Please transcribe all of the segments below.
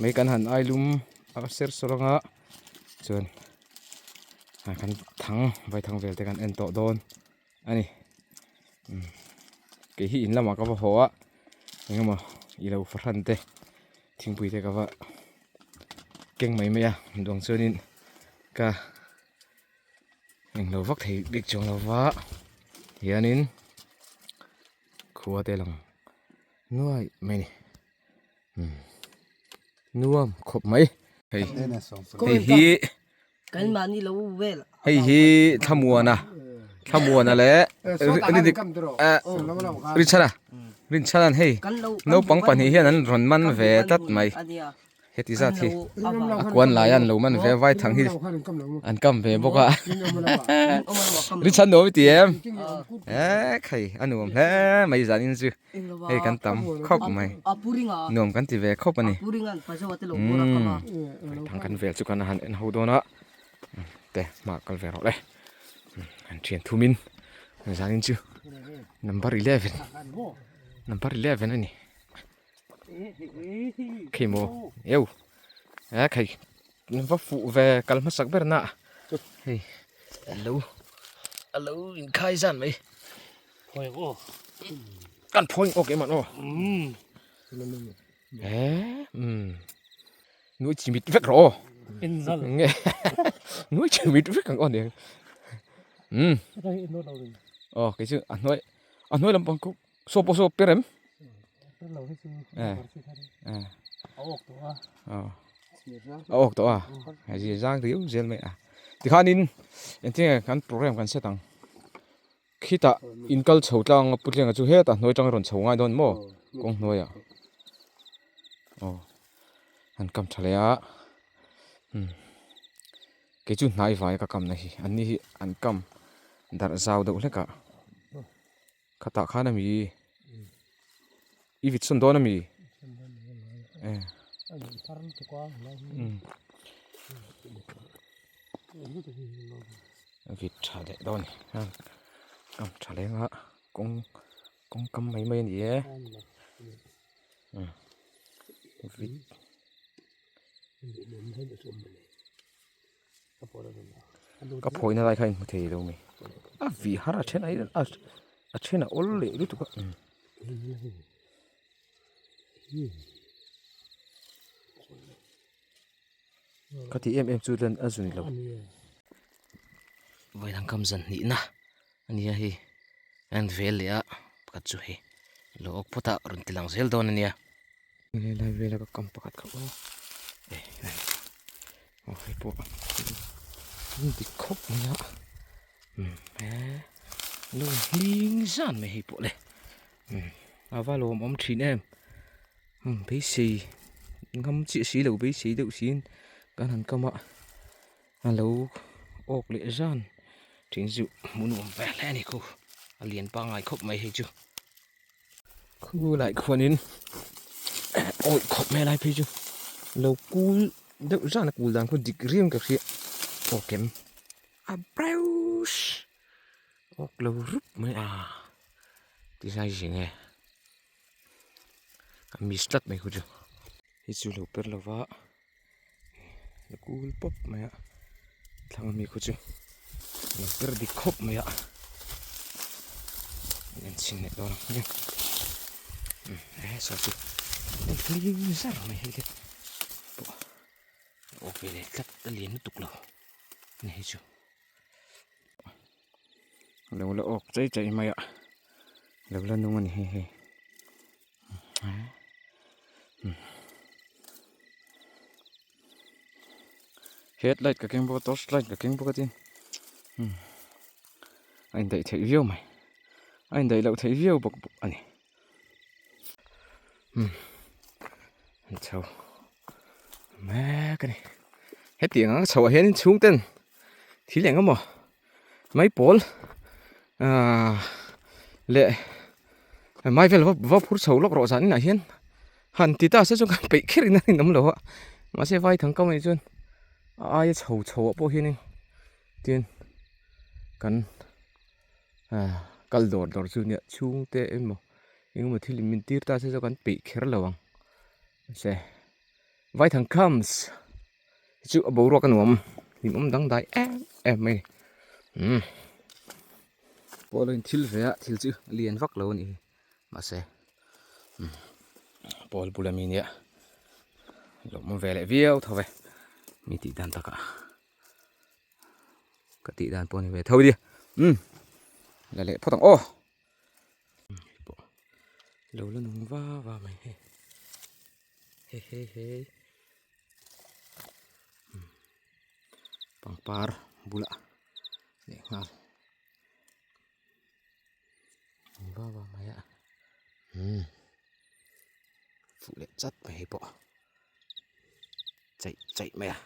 Mei kan han ai lum a ser sawr anga chuan kan thang vai thang vel te kan en tawh dawn a ni kei hi in lamah ka va haw a eng emaw i lo fahran te thingpui te ka va keng mai mai a duang chuanin ka englo vak thei bik chuang lo va hianin khua te lang nuai mai a ni. Nuam khawp mai hei hei hi hei hi thlamuana thlamuana leh Richard-a Richard-a'n hei naupang pahnih hian an rawn man ve tlat mai. Heti zat hi a kuan lai a an lo man ve vai thang hi an kam ve bawk a Richard nuam i ti em eh khai a nuam hle mai zan in chu hei kan tam khawp mai nuam kan ti ve khawp a ni umm thang kan vel chu kan han en ho dawn a te hma kal ve rawh le an thian thum in zan in chu number 11 number 11 a ni. Khi maw eu e khai va fuh ve kal hmasak ber na hei alo alo in khai zan mai kan phawi awk em an aw e um nuai chi mit vek rawh aw nge nuai chi mit vek ang aw aniang um aw kei chu a hnuai a hnuai lampang khu Saw pawh saw per em? Eh. Eh. A awk tawh a. Aw. A awk tawh a. Hei zia zang riau zel mai a. Tikhanin engtinge kan program kan set ang. Khitah in kal chho tlang a Putlenga chu hetah hnuai tang a rawn chho ngai dawn maw? Kawng hnuaiah. Aw. An kam tha leh a. Umm. Kei chu hnai vai ka kamna hi. Anni hi an kam darh zau deuh hlek a. Khatah khan a mi i vit sawn dawn a mi vit tha leh dawn a ni kam tha leng a kawng kawng kam mai mai a ni e vit Ka phawihna lai kha in hmu thei lo mai a vih har a then a a then a awl leh lutuk a ka ti em em chu len a zun lo vawiin kam zan hnih na a nia hei a en vel leh a pakhat chu hei lo awk phawt a rawn ti lang zel dawn a nia. Helai vela ka kam pakhat kha aw eh aw hei pawh an dik khawp mai a umm he lo hling zan mai hei pawh le umm a va lawmawm thin em umm beisei ngam chiah si lo beisei deuh siin kan han kam a a lo awk leh zan thin chu hmuh nuam ve hle a ni khu a lian pangngai khawp mai hei chu. Khulai khuanin awih khawp mai lai phei chu lo kul deuh zan a kul dan khaw dik riang ka hria aw kem a brush awk lo rup mai a ti zai zing e a miss tlat mai khu chu hei chu lo per lova la kul pawp mai a thlang ami khu chu lo per dik khawp mai a an en chhin leh dawn ang hmiang e saw chu hei hlim zar mai hei le pawh awk ve leh tlat a lian lutuk lo ani hei chu lo la awk chei chei mai a lo la nung a ni hei hei. Headlight ka keng bawk a torch light ka keng bawk a tin a indaih theih viau mai a indaih loh theih viau bawk bawk a ni an chho mek a ni hetiang ang chhoah hian chhung ten thil eng emaw mai pawl ahh leh mai vel va va phur chho lawk rawh zan inah hian han ti ta se chuan kan peih kher in a rinawm lo a mahse vai thang kam anih chuan a aia chho chho ah pawh hianin tin kan ah kal dawr dawr chu nia chhungte emaw engemaw thil in min tir ta se chuan kan peih kher lo ang mahse. Vaithang comes hi chu a boruak a nuam hlimawm dangdai em em mai umm pawh lo in thil ve a thil chu a lian vak lo a nih hi mahse umm pawl bula mi nia lawmawm ve leh viau tho ve mi tih dan takah. Ka tih dan pawh a ni ve tho nia umm la leh phawt ang aw hei pawh lo la nung va va mai hei he he he umm pangpar bulah leh nghal nung va va mai a umm fuh leh chat mai hei pawh. Chaih chaih mai a.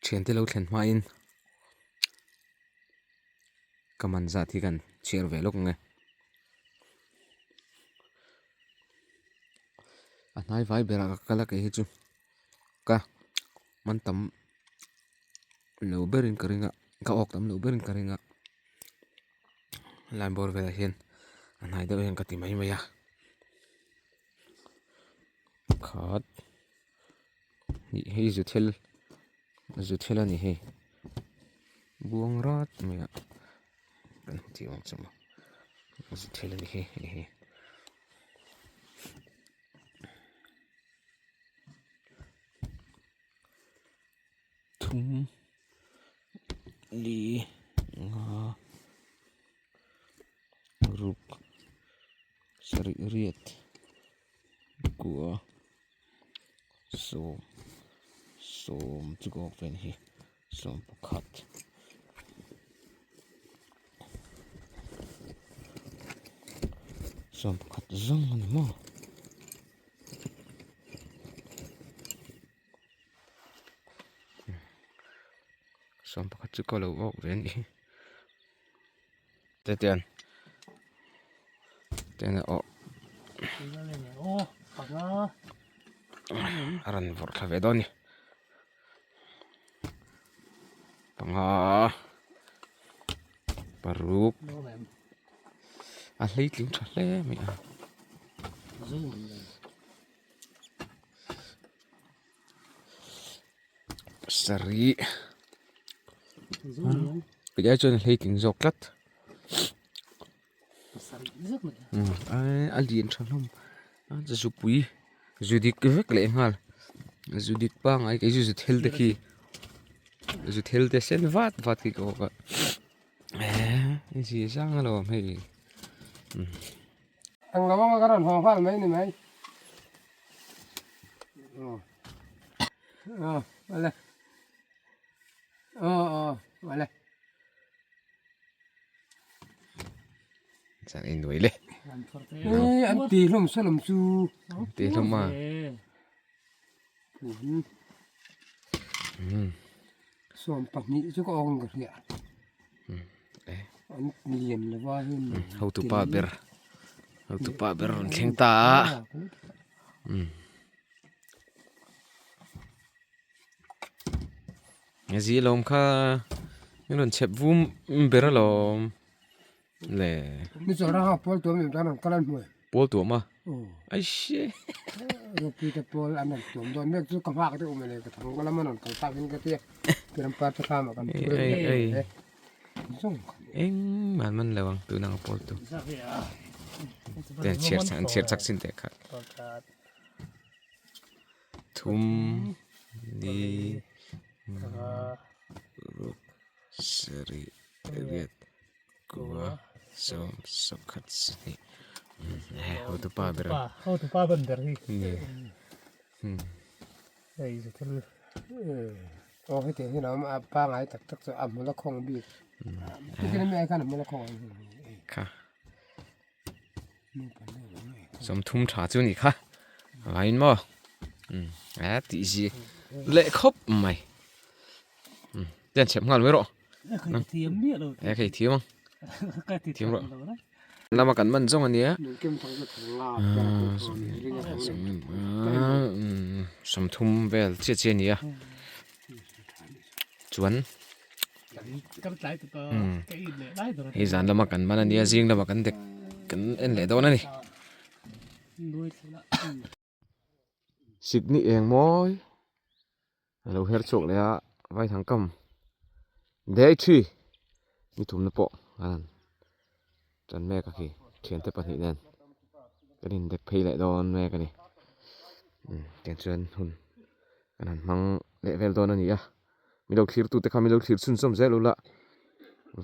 Thiante lo thlen hmain ka man zat hi kan chhiar ve lawk ang e. A hnai vai berah ka kal a kei hi chu ka man tam lo berin ka ring a ka awk tam lo berin ka ring a lai bawr velah hian a hnai deuh hian ka ti mai mai a. Pakhat nih hei zu thil zu thil a ni hei buang rat mai a kan hmu tih ang chu maw zu thil a ni hei hei hi. Thum li nga ruk sarih riat kua sawm sawm chu ka awk ve a ni hi sawm pakhat. Sawm pakhat zawng a ni maw. Sawm pakhat chu ka lo awk ve a ni tetian tena aw a rawn vawrh thla ve dawn a ni panga paruk a hleitling tha hle mai a. Sarih tih ai chuan a hleitling zawk tlat a lian tha hlawm a zupui zu dik vek leh nghal zu dik pangngai kei chu zu thel te khi zu thel te sen vat vat khi ka awk a eh zia zang alawm hei. Ang lo anga ka rawn haw nghal mai ni mai. Aw. Aw, ale. Aw, aw, ale. Chan in nuai le. Eh, an ti hlawm salam chu. Ti hlawm a. 20 chu ka awng ka hria. An lian lova hin. Hotupa ber. Hotupa ber rawn thleng ta a. Zi lawm kha in rawn chhep vum ber alawm. Le. Ni chaw ra ha pawl tuam em tan an kal an hmuai. Pawl tuam a? Ai she. Rupi te pawl an an tuam dawn mek chu ka nghak deuh mai le ka thang ka lam an rawn kal tak in ka tia. Kiram par te thlam ah kan thu reng ei ei. Eng man man lo ang tun ang pawl tu. Te chhiar an chhiar chak sin te kha. Thum ni ruk sarih riat Kua sawm sawmkhat sahnih he hotupa ber a hotupa ban ber hi ni hei zu thil aw heti hi lo a pangai tak tak chu a hmul a khawng bik tikhin ami ai khan a hmul a khawng kha sawmthum tha chu ni kha vain maw a tih zi leh khawp mai Tian chhep nghal mai rawh. E khei thiam ang. Thiam rawh. Lama kan man zawng a nia. Sawmthum vel chiah chiah a nia. Chuan hei zan lama kan man a nia zing lama kan dek kan en leh dawn a ni. Sikni eng mawi a lo her chhuak leh a vaithang kam dei thi ni thumna pawh a lan tan mek a khi thiante pahnih nen kan in dek phei leh dawn mek a ni tiang chuan hun kan han hmang leh vel dawn a ni a mi lo thlir tute kha mi lo thlir chhunzawm zel ula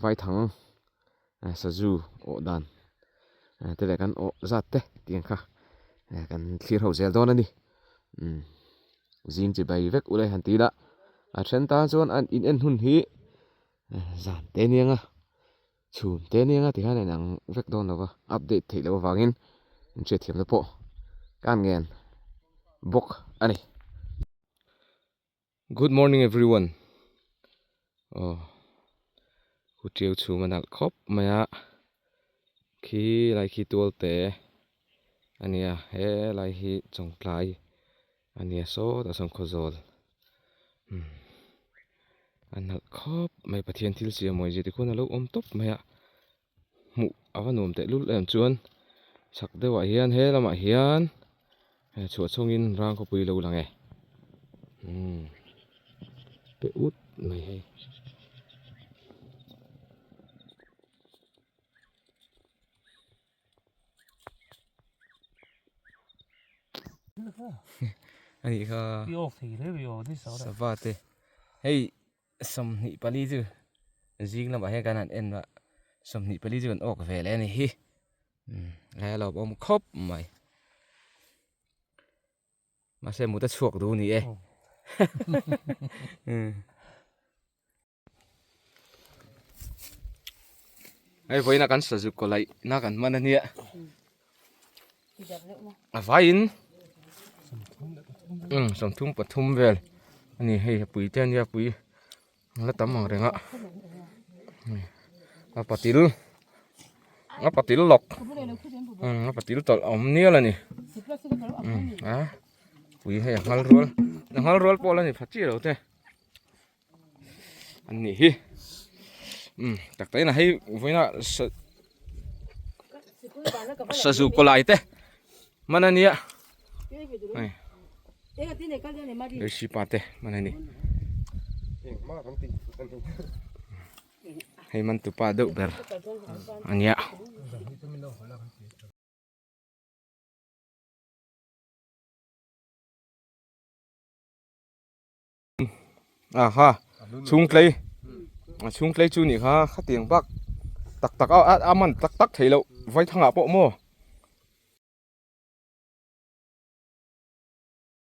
vaithang sazu awh dan te leh kan awh zat te tih ang kha kan thlir ho zel dawn a ni zing chi bai vek ule han ti ila a then tan chuan an in en hun hi zan te aniang a chhun te aniang a ti hian a inang vek dawn lo va update theih loh avangin in hriatthiamna pawh ka ngen bawk a ni. Good morning everyone aw hu tiau chhum a nalh khawp mai a khi lai khi tual te a nia he lai hi chawngtlai a nia sawtah sawn khawzawl umm a nalh khawp mai Pathian thil siam mawi zia te khuan a lo awm tawp mai a hmuh a va nuam teh lul em chuan chhak deuhah hian he lamah hian chhuah chhungin rang khawpui lo lang e umm pe ut mai hei. Ani kha sava te hei 24 chu zing lamah hian kan han en a 24 chu kan awk ve leh a ni hi umm lai a lo awm khawp mai mahse mut a chhuak duh a ni e hei vawiin a kan sazu kaw laih na kan hman a nia a vaiin umm 33 vel a ni hei a pui te a nia pui la tam ang reng a a patil a patil lawk umm a patil tawlh a awm nial a ni umm a pui hei a nghal rual a nghal rual pawh la ni pha chiah lo te. An nih hi umm tak tak in a hei vawiin ah sa sazu kawlai te hman a nia hei Lesi pa te hman a ni hei man tupa deuh ber a nia. Aha chhungtlei a chhungtlei chu nih kha khatiang bak tak tak a a man tak tak theih loh vaithangah pawh maw.